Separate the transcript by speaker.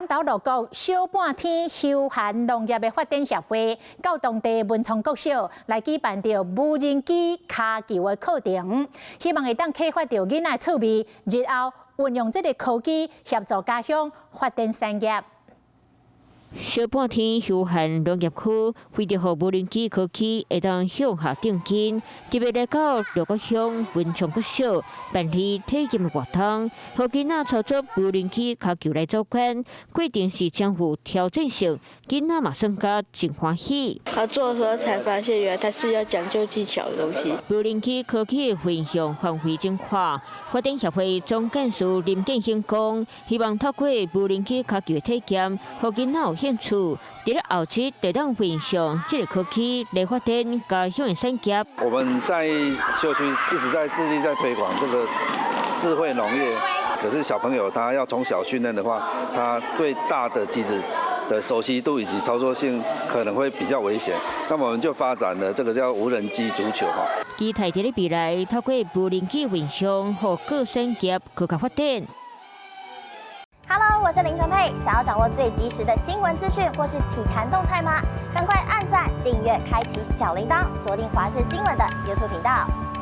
Speaker 1: 投鹿谷小半天休閒農業的發展協會，到當地文創國小來舉辦著無人機跤球的課程，希望會當啟發著囡仔趣味，日後運用這个科技協助家鄉發展產業。
Speaker 2: 小半天休閒農業區，為著予無人機科技會當向下扎根，特別來到鹿谷鄉文昌國小辦理體驗的活動，予囡仔操作無人機跤球來組關，過程是真有挑戰性，囡仔嘛算甲真歡喜。
Speaker 3: 他做的時候才發現，原來它是要講究技巧的東西。
Speaker 2: 無人機科技的運用範圍真寬，發展協會總幹事林建興講，希望透過無人機跤球的體驗，予囡仔有興趣，佇咧後期會當運用這个科技來發展家鄉的產業。
Speaker 4: 我們在社區一直在致力在推廣這個智慧農業，可是小朋友他要從小訓練的話，他對大的機子的熟悉度以及操作性可能會比較危險。那麼我們就發展了這個叫無人機足球哈。
Speaker 2: 期待佇咧未來，透過無人機運用，予各產業閣較發展。
Speaker 5: Hello，我是林純佩。想要掌握最及時的新聞資訊或是體壇動態嗎？趕快按讚、訂閱、開啟小鈴鐺，鎖定華視新聞的 YouTube 頻道。